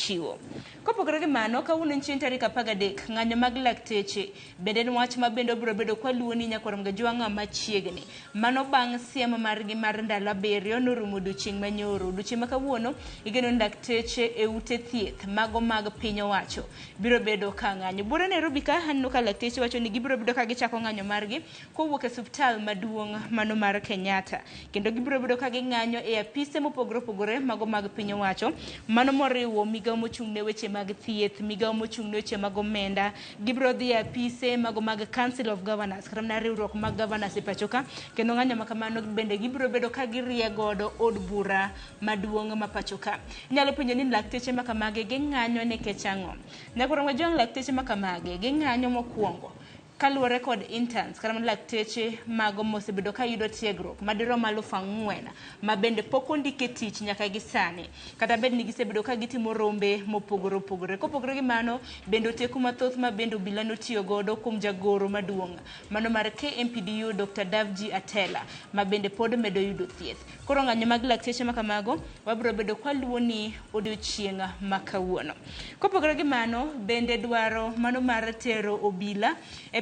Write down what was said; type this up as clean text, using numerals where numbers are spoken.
chiwo. Kopogore gi mano, kawuono en chieng' tarik 13, ng'anyo mag lakteche bende en wach ma bende obiro bedo kwaluwo ni nyakwar Mgajwang'a machiegni. Mano bang' siem margi mar ndalo 7 norumo odiochieng' manyoro. Odiochieng' ma kawuono igeno ni lakteche e ute thieth mago mag piny owacho biro bedo ka ng'anyo. Buore Nairobi ka aneno ka lakteche wacho ni gibiro bedo ka gichako ng'anyo margi kowuok e suptal maduong' mano mar Kenyatta. Kendo gibiro bedo ka ging'anyo e apise mopogore opogore mago mag piny owacho. Mano moriwo migawo mochung' ne weche mag thieth, migawo mochung' ne weche mag omenda, gibiro dhi e apise mago mag Council of Governors kata mana riwruok mag governors e pacho ka. Kendo ng'anyo ma kamano bende gibiro bedo ka girie godo od bura maduong' ma pacho ka. Inyalo penjo ni lakteche ma kamagi ging'anyo nikech ang'o? Nyakwar Majwang' lakteche ma kamagi ging'anyo mokwongo kaluwore kod interns kata mana lakteche mago mosebedo ka yudo tiegruok madirom 4,000 ma bende pok ondik e tich nyaka gi sani kata bed ni gisebedo ka gitimo rombe mopogore opogore. Kopogore gi mano, bende oteku mathoth ma bende obila notiyo godo kuom jagoro maduong' mano mar KMPDU Dr. Davji Atela ma bende pod medo yudo thieth. Koro ng'anyo mag lakteche ma kamago wabiro bedo kwaluwo ni odiochieng' ma kawuono. Kopogore gi mano, bende dwaro mano mar tero obila e